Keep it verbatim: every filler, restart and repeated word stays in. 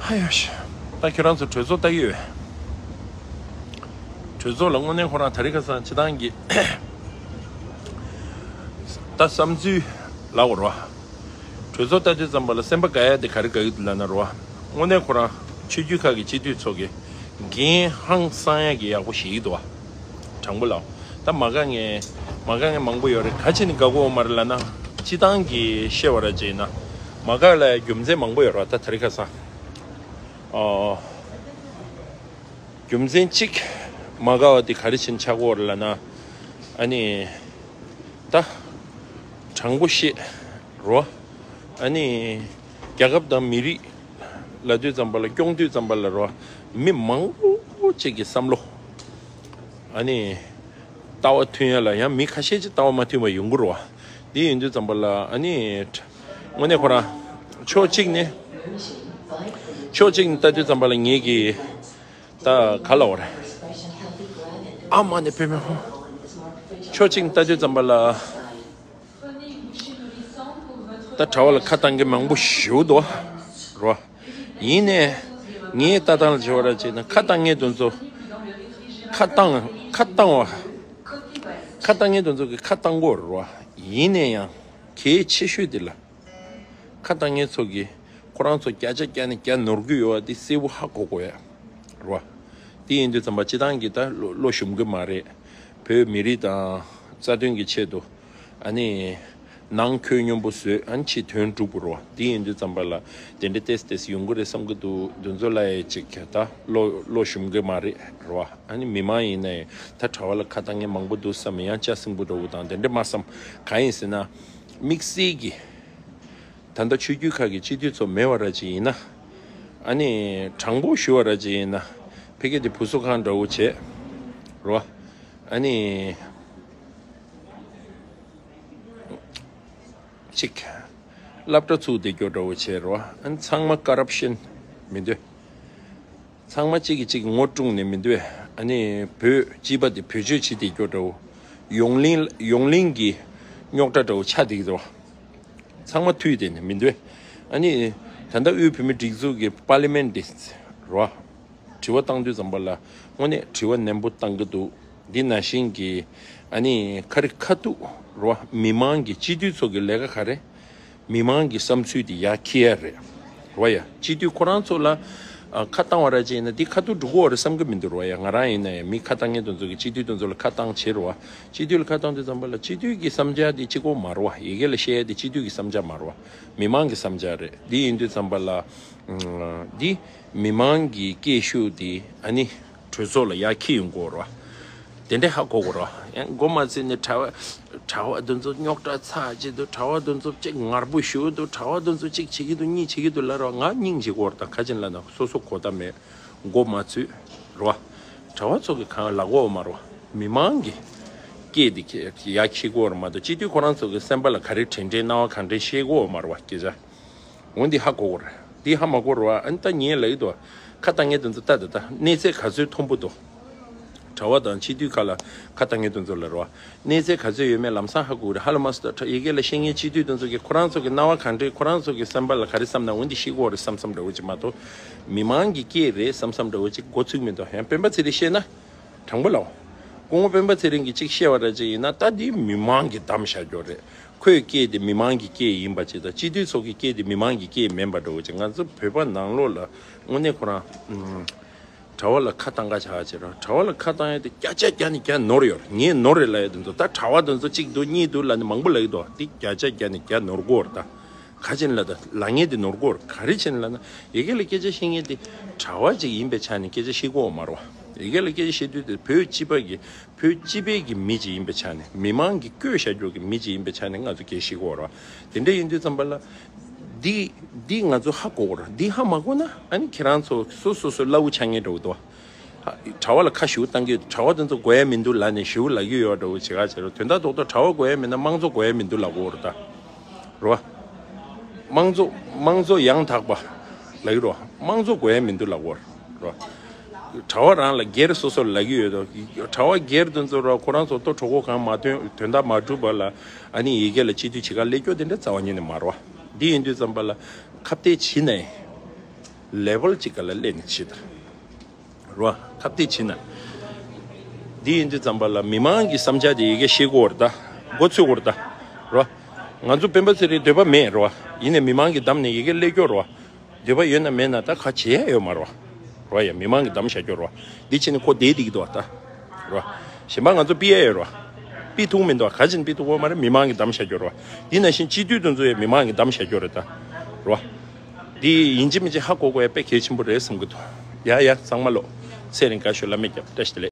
ཨ་ཡོ་ཤ། ད་ཁྱེད་རང་ཚོ་གྲོས་ཚོགས་ལྟ་གི་ཡོད། གྲོས་ཚོགས་ལ་དངོས་གནས་ཁོ་རང་དེ་རིང་ཁ་སང་སྤྱི་བཏང་གི་ད་བསམ་ཚུལ་ལབ་དགོས་རེད་བ། གྲོས་ཚོགས་ལྟ་དུས་ཙམ་པ་ལ་སེམས་པ་དགའ་ཡ་དེ་ག་རེ་དགའ་གི་འདུག་ལབ་ན་རེད་བ། དངོས་གནས་ཁོ་རང་ཆོས་བརྒྱུད་ཁག་གི་སྤྱི་འཐུས་ཚོ་གི་འགན་ཧང་སང་ཡ་གི་ཡག་པོ་བཞེས་ཀྱི་འདུག་བ། དྲང་པོ་ལབ། ད་མ་དགའ་མཁན་མ་དགའ་མཁན་མང་པོ་ཡོད་རེད། ག་ཅི་ནས་དགའ་གི་ཡོད་མ་རེད་ལབ་ན། སྤྱི་བཏང་གི་བཤད་པ་ར་བྱས་ན་མ་དགའ་ལ་རྒྱུ་མཚན་མང་པོ་ཡོད་རེད་བ། ད་དེ་རིང་ཁ་སང་ཨོ། རྒྱུ་མཚན་གཅིག་མ་དགའ་བ་དེ་ག་རེ་བྱས་ནས་ཆགས་ཀྱི་ཡོད་རེད་ལབ་ན། ཨ་ནི། ད། དྲང་པོ་བཤད་རོ། ཨ་ནི། རྒྱལ་ཁབ་དང་མི་རིགས་ལབ་དུས་ཙམ་པ་ལ། སྐྱོང་དུས་ཙམ་པ་ལ་རོ། མི་མང་པོ་ཅིག་གི་བསམ་བློ། ཨ་ནི། ལྟ་བ་མཐུན་ཡ་ལ་ཡང་མི་ཁ་ཤས་ཅིག་ལྟ་བ་མ་མཐུན་པ་ཡོང་གི་རོ། འདི་ཡིན་དུས་ཙམ་པ་ལ། ཨ་ནི། དངོས་གནས་ཁོ་རང་། ཕྱོགས་གཅིག་ནས། ཕྱོགས་གཅིག་ནས་ལྟ་དུས་ཙམ་པ་ལ་ངེད་ཀྱི། ད་ག་ལ་བར། ཨ་མ་ནི་བུད་མེད་ཧོ། ཕྱོགས་གཅིག་ནས་ལྟ་དུས་ཙམ་པ་ལ། ད་གྲྭ་བ་ལ་ཁ་བཏང་མཁན་མང་པོ་ཞེ་པོ་འདུག་རོ། ཡིན་ནའི། ངའི་ལྟ་སྟངས་ལ་བྱས་པ་ར་བྱས་ན་ཁ་བཏང་མཁན་དེ་ཚོ། ཁ་བཏང་ཁ་བཏང་བ། ཁ་བཏང་མཁན་དེ་ཚོ་གི་ཁ་བཏང་གི་ཡོད་རེད་རོ། ཡིན་ནའི་ཡང་། གལ་ཆེ་ཤོས་དེ་ལ། ཁ་བཏང་མཁན་ཚོ་གིས་ཁོ་རང་ཚོ་བརྒྱ་ཆ་བརྒྱ་ནས་བརྒྱ་ནོར་གྱི་ཡོད་པ་དེ་གསལ་པོ་ཧ་གོ་དགོས་ཡ་རེད་བ། དེ་ཡིན་དུས་ཙམ་པ་སྤྱི་བཏང་གི་ད་བློ་བློ་ཞུམ་གི་མ་རེད། བོད་མི་རིགས་དང་རྩ་དོན་གྱི་ཆེད་དུ། ཨ་ནི། ནང་ཁོད་སྙོམས་པོ་བཟོས། ཨ་ནི་ཕྱི་དོན་སྒྲུབ་དགོས་རེད་བ། དེ་ཡིན་དུས་ཙམ་པ་ལ་དེ་འདྲ་ཏེས་ཏེས་ཡོང་གི་རེད་བསམ་གི་འདུག་དེ་ཚོ་ལ་ཡ་ཅིག་ད་བློ་བློ་ཞུམ་གི་མ་རེད་རེད་བ། ཨ་ནི་མི་མང་ཡིན་ནའི་ད་གྲྭ་བ་ལ་ཁ་བཏང་མཁན་མང་པོ་འདུག་བསམ། ཡང་ལྕགས་སྲིན་པོ་འདྲ་བོ་དང་དེ་འདྲ་མ་བསམ། གང་ཡིན་ཟེར་ན། དམིགས་བསལ་གྱི། ད་ལྟ་ཆོས་བརྒྱུད་ཁག་གི་སྤྱི་འཐུས་ཚོ་མེད་པ་ར་ཅིག་ཡིན་ན། ཨ་ནི་དྲང་པོ་ཞུ་བ་ར་ཅིག་ཡིན་ན། ཕ་གི་དེ་བུ་གསོ་ཁང་འདྲ་བོ་བྱས། རོ། ཨ་ནི། གཅིག་སློབ་གྲྭ་ཚུགས་བསྡད་རྒྱུ་འདྲ་བོ་བྱས་རོ། ཨ་ནི་ཚང་མ་ཀ་རབ་ཤན་མི་འདུག་ཚང་མ་གཅིག་གིས་གཅིག་ངོ་དཀྲུགས་ནས་མི་འདུག་ཨ་ནི་བོད་སྤྱི་པ་དེ་བེད་སྤྱོད་བྱེད་བསྡད་རྒྱུ་འདྲ་བོ། ཡོངས་གླིང་ཡོངས་གླིང་གི་རྙོག་དྲ་འདྲ་བོ་ཆགས་བསྡད་ཀྱི་འདུག་ཚང་མ་མཐུད་དེ་ནས་མི་འདུག་ཨ་ནི། ད་ལྟ་དབུས་བོད་མིའི་སྒྲིག་འཛུགས་ཀྱི་པར་ལི་མེན་དེ་རོ། དྲི་བ་བཏང་དུས་ཙམ་པ་ལ་དངོས་གནས་དྲི་བ་ནན་པོ་བཏང་གི་འདུག་འདི་ནང་བཞིན་གྱི། ཨ་ནི་ཁ་རི་ཁ་ཐུག་རོ། མི་མང་གི་སྤྱི་འཐུས་ཚོ་གི་ལས་ཀ་ག་རེ། མི་མང་གི་བསམ་ཚུལ་དེ་ཡར་འཁྱེར་ཡ་རེད། རོ་ཡ། སྤྱི་འཐུས་ཁོ་རང་ཚོ་ལ། ཨ། ཁ་བཏང་བ་ར་ཅིག་ཡིན་ན་འདི་ཁ་ཐུག་འགྲོ་གི་ཡོད་རེད་བསམ་གི་མི་འདུག་རོ་ཡ། ང་རང་ཡིན་ན་ཡང་མི་ཁ་བཏང་མཁན་དེ་ཚོ་གི་སྤྱི་འཐུས་དེ་ཚོ་ལ་ཁ་བཏང་བྱེད་རོ་བ། སྤྱི་འཐུས་ལ་ཁ་བཏང་དུས་ཙམ་པ་ལ་སྤྱི་འཐུས་ཀྱི་བསམ་འཆར་དེ་གཅིག་པོ་མ་རོ་བ། ཡ་གི་ལ་བཤད་ཡ་དེ་སྤྱི་འཐུས་ཀྱི་བསམ་འཆར་མ་རོ་བ། མི་མང་གི་བསམ་འཆར་རེད། འདི་ཡིན་དུས་ཙམ་པ་ལ། འདི་མི་མང་གི་སྐད་ཤུགས་དེ་ཨ་ནི་གྲོས་ཚོགས་ལ་ཡར་འཁྱེར་ཡོང་གི་ཡོད་རེད་བ། དེ་འདྲ་ཧ་གོ་དགོས་རེད་བ། ཡང་མགོ་མ་ཚོས་ནས་གྲྭ་བ་གྲྭ་བ་དེ་ཚོ་རྙོག་དྲ་ཚ་ཅིག་འདུག་གྲྭ་བ་དེ་ཚོ་གཅིག་ངར་པོ་ཞུ་འདུག་གྲྭ་བ་དེ་ཚོ་གཅིག་བྱེད་ཀྱི་འདུག་གཉིས་བྱེད་ཀྱི་འདུག་ལབ་རེད་བ། ང་སྙིང་རྗེ་གི་ཡོད་རེད། ད་ག་ཅིག་ལབ་ན་སོ་སོ་གོ་བརྡ་མེད། མགོ་མ་ཚོས་རེད་བ། གྲྭ་བ་ཚོ་གི་གང་ལབ་ཀྱི་ཡོད་མ་རེད་བ། མི་མང་གི་སྐད་དེ་ཁྱེད་ཡར་འཁྱེར་གྱི་ཡོད་རེད་མ་གཏོགས་སྤྱི་འཐུས་ཁོ་རང་ཚོ་གི་སེམས་པ་ལ་ག་རེ་དྲན་དྲན་སྣང་བ་གང་དྲན་བཤད་ཀྱི་ཡོད་མ་རེད་བ། སྐད་ཆ། འོ་འདི་ཧ་གོ་དགོས་རེད། འདི་ཧ་མ་གོ་རེད་བ། ཨ་ནི་ད་ངས་ལབ་ཀྱི་འདུག་ཁ་བཏང་མཁན་དེ་ཚོ་ལྟ་ད་ལྟ་གནས་ཚད་ག་ཚོད་མཐོན་པོ་འདུག་གྲྭ་བ་དང་སྤྱི་འཐུས་ཁག་ལ་ཁ་བཏང་མཁན་དེ་ཚོ་ལ་རེད་བ། གནས་ཚད་ག་ཚོད་ཡོད་མེད་ལམ་སང་ཧ་གོ་གི་རེད། ཧ་ལས་མ་སོང་། ད་ཡ་གི་ལ་བཤད་མཁན་སྤྱི་འཐུས་དེ་ཚོ་གི་ཁོ་རང་ཚོ་གི་སྣང་བ་གང་དྲན། ཁོ་རང་ཚོ་གི་སེམས་པ་ལ་ག་རེ་བསམ་ན་འོ་འདི་བཤད་ཀྱི་ཡོད་རེད་བསམ་བསམ་འདྲ་བོ་ཅིག་མ་གཏོགས། མི་མང་གི་སྐད་རེད་བསམ་བསམ་འདྲ་བོ་ཅིག་མགོ་ཚོས་མི་འདུག་ཡང་སྤེན་པ་ཚེ་རིང་བཤད་ན། དྲང་པོ་ལབ། སྐུ་ངོ་སྤེན་པ་ཚེ་རིང་གིས་གཅིག་བཤད་པ་ར་ཅིག་ཡིན་ན་ད་འདི་མི་མང་གིས་བདམས་བཞག་རྒྱུ་རེད། ཁོའི་སྐད་དེ་མི་མང་གི་སྐད་ཡིན་པ་ཅིག་དང་སྤྱི་འཐུས་ཚོ་གི་སྐད་དེ་མི་མང་གི་སྐད་མིན་པ་འདྲ་བོ་ཅིག་ང་ཚོ་བོད་པ་ནང་ལོགས་ལ་དངོས་གནས་ཁོ་རང་ཨུམ། གྲྭ་བ་ལ་ཁ་བཏང་ག་བྱ་བྱེད་རོགས། གྲྭ་བ་ལ་ཁ་བཏང་ཡ་དེ་བརྒྱ་ཆ་བརྒྱ་ནས་བརྒྱ་ནོར་ཡོད་རེད། ངས་ནོར་རེད་ལབ་ཡ་དེ་ཚོ། ད་གྲྭ་བ་དེ་ཚོ་གཅིག་འདུག་གཉིས་འདུག་ལབ་ནས་མང་པོ་ལབ་ཀྱི་འདུག་འདི་བརྒྱ་ཆ་བརྒྱ་ནས་བརྒྱ་ནོར་གྱི་ཡོད་རེད་ད། ག་ཅིག་ལབ་ད་ལབ་མཁན་དེ་ནོར་གྱི་ཡོད་རེད། ག་རེ་བྱས་ནས་ལབ་ན་ཡ་གི་ལ་སྐད་ཆ་བཤད་མཁན་དེ་གྲྭ་བ་ཅིག་ཡིན་པའི་ཆ་ནས་སྐད་ཆ་བཤད་ཀྱི་ཡོད་མ་རེད་བ། ཡ་གི་ལ་སྐད་ཆ་བཤད་དུས་དེ་བོད་སྤྱི་པ་གི་བོད་སྤྱི་པའི་གི་མི་ཅིག་ཡིན་པའི་ཆ་ནས་མི་མང་གིས་བསྐོས་བཞག་རྒྱུ་གི་མི་ཅིག་ཡིན་པའི་ཆ་ནས་ང་ཚོ་སྐད་བཤད་ཀྱི་ཡོད་རེད་བ། དེ་འདྲ་ཡིན་དུས་ཙམ་པ་ལ་འདི་འདི་ང་ཚོ་ཧ་གོ་དགོས་རེད། འདི་ཧ་མ་གོ་ན་ཨ་ནི་ཁྱེད་རང་ཚོ་སོ་སོ་སོ་སླ་བོ་ཆགས་མཁན་འདྲ་བོ་འདུག་བ། གྲྭ་བ་ལ་ཁ་ཞུ་བཏང་གི་ཡོད། གྲྭ་བ་དེ་ཚོ་དགོས་ཡ་མི་འདུག་ལབ་ནས་ཞུ་ལབ་ཀྱི་ཡོད་འདྲ་བོ་བྱེད་ག་བྱེད་རོགས། དོན་དག་རྡོག་རྡོག་གྲྭ་བ་དགོས་ཡ་མིན་ན་དམངས་གཙོ་དགོས་ཡ་མི་འདུག་ལབ་ཀྱི་ཡོད་རེད་ད། རོ། དམངས་གཙོ་དམངས་གཙོ་ཡང་དག་པ་ལབ་ཀྱི་རོ། དམངས་གཙོ་དགོས་ཡ་མི་འདུག་ལབ་ཀྱི་ཡོད་རེད་རོ། གྲྭ་བ་རང་ལ་སྒེར་སོ་སོ་ལབ་ཀྱི་ཡོད་དོ། གྲྭ་བ་སྒེར་དེ་ཚོ་རོ་ཁོ་རང་ཚོ་ལྟོ་གྲོད་ཁོག་གང་མ་ཐོན་དོན་དག་མ་གྲུབ་པ་ལ་ཨ་ནི་ཡ་གི་ལ་སྤྱི་འཐུས་བྱེད་ག་སླེབས་རྒྱུ་དེ་འདྲ་རྩ་བ་ཉིད་ནས་མ་རེད་བ། འདི་ཡིན་དུས་ཙམ་པ་ལ་ཁ་གཏད་བྱེད་ནས། ལེ་ཝལ་གཅིག་ག་ལ་སླེབས་ནས་བྱེད་ད། རོ། ཁ་གཏད་བྱེད་ན། འདི་ཡིན་དུས་ཙམ་པ་ལ་མི་མང་གི་བསམ་འཆར་དེ་ཡི་གེ་ཤེས་དགོས་རེད་ད། མགོ་ཚོས་དགོས་རེད་ད། རོ། ང་ཚོ་སྤེན་པ་ཚེ་རིང་འདོད་པ་མེད་རོ། ཡིན་ནའི་མི་མང་གི་གདམ་ནས་ཡི་གེ་སླེབས་ཀྱོ་རོ། འདོད་པ་ཡོད་ན་མེད་ན་ད་ག་བྱེད་ཡ་ཡོད་མ་རོ། རོ་ཡ་མི་མང་གི་གདམ་བཞག་ཀྱོ་རོ། འདི་བྱས་ནས་ཁོ་བསྡད་བསྡད་ཀྱི་འདུག་ད། རོ། གཞན་པ་ང་ཚོ་ཕུད་ཡ་ཡོད་རོ། ཕུད་ཐུབ་མི་འདུག་ག་བྱས་ནས་ཕུད་ཐུབ་ཀྱོ་མ་རེད། མི་མང་གི་གདམ་བཞག་ཀྱོ་རོ། འདི་ནང་བཞིན་སྤྱི་འཐུས་དེ་ཚོ་ཡ་མི་མང་གི་གདམ་བཞག་ཀྱོ་རེད་ད། རོ། འདི་ཡིན་གཅིག་མིན་གཅིག་ཧ་གོ་དགོས་ཡ་དཔེ་གལ་ཆེན་པོ་རེད་བསམ་གྱི་འདུག་ཡ་ཡ་གཙང་མ་ལོ། ཚེ་རིང་དགའ་ཤོས་བླ་མས་རྒྱབ། བཀྲ་ཤིས་བདེ་ལེགས།